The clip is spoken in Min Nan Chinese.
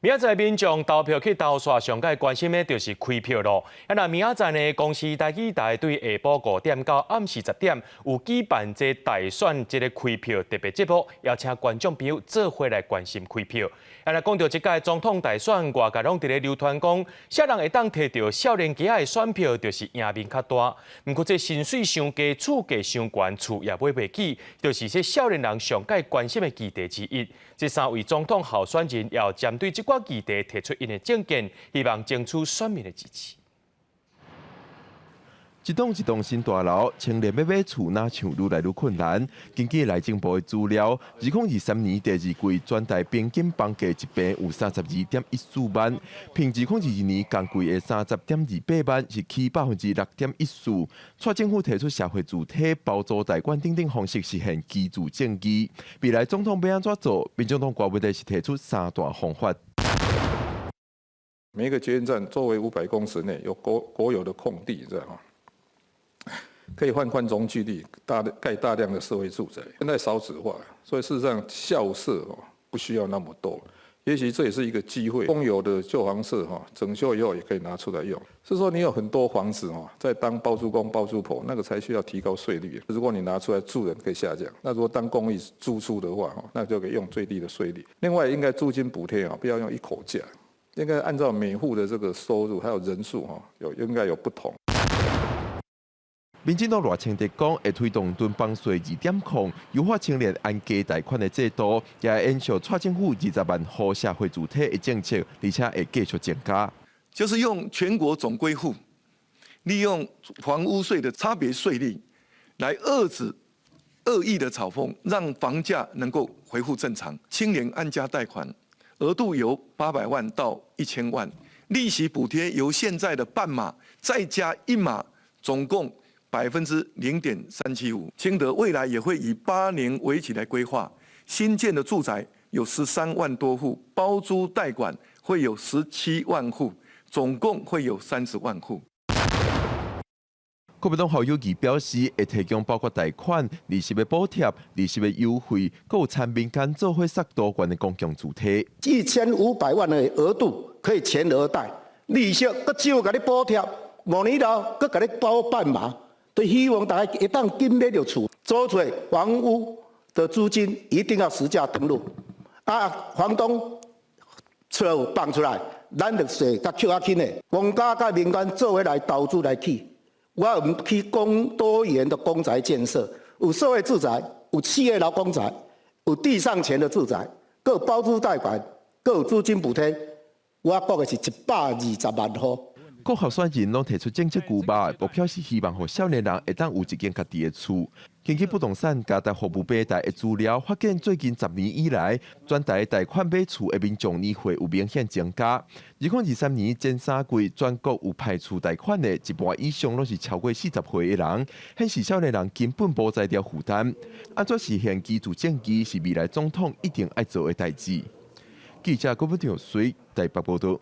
明仔載民眾投票去投煞，上蓋關心的就是開票囉。啊，若明仔載呢，公視台語台對下晡5點到暗時10點有舉辦這大選這個開票特別節目，邀請觀眾朋友做伙來關心開票。啊，若講著這屆總統大選，外界攏佇咧流傳講，啥人會當提著少年家的選票，就是贏面較大。毋過這薪水傷低，厝價傷懸，厝也買袂起，就是這少年人上蓋關心的議題之一。這三位總統候選人也有針對這寡議題提出𪜶的政見，希望爭取選民的支持。一棟一棟新大樓，青年欲買厝，若像愈來愈困難。根據內政部的資料，2023年第二季全台平均房價一坪有32.14萬，比2022年仝季的30.28萬是起6.14%。蔡政府提出社會住宅包租代管等等方式實現居住正義。未來總統欲按怎做？民進黨郭文是提出三大方法。每一個捷運站周圍500公尺內有國有的空地，這樣可以放寬容積率，大蓋大量的社會住宅。現在少子化，所以事實上校舍不需要那麼多。也許這也是一個機會。公有的舊房舍整修以後也可以拿出來用。是說你有很多房子在當包租公包租婆，那個才需要提高稅率。如果你拿出來住人可以下降，那如果當公寓租出的話，那就可以用最低的稅率。另外應該租金補貼啊，不要用一口價，應該按照每戶的這個收入還有人數有應該有不同。民進黨賴清德講，會推動囤房稅2.0，優化青年安家貸款的制度，也會延續蔡政府20萬戶社會住宅的政策，而且會繼續增加。就是用全國總歸戶，利用房屋稅的差別稅率，來遏止惡意的炒風，讓房價能夠恢復正常。青年安家貸款額度由800萬到1000萬，利息補貼由現在的半碼再加1碼，總共0.375%。清德未來也會以8年為期來規劃，新建的住宅有13萬多戶，包租代管會有17萬戶，總共會有30萬戶。國民黨侯友宜表示，會提供包括貸款、利息的補貼、利息的優惠，閣有參民間做伙設多元的公共住宅。1500萬的額度可以全額貸，利息閣少共你補貼，5年後閣共你包半碼。都希望大家會當緊買著厝，租出房屋的租金一定要實價登錄。啊，房東出來放出來，咱就稅較扣較輕的。公家佮民間做伙來投資來起，我們去公多元的公宅建設，有社會住宅，有企業勞工宅，有地上權的住宅，閣有包租代管，閣有租金補貼。我講的是120萬戶。各候選人攏提出政策規劃，目標是希望予少年人會當有一間家己的厝。根據不動產加台服務平台的資料，發現最近10年以來，全台貸款買厝的民眾年歲有明顯增加。2023年前3季，全國有排厝貸款的一半以上攏是超過40歲的人，顯示少年人根本無才調負擔。按怎實現居住正義，是未來總統一定愛做的代誌。記者郭本長水台北報道。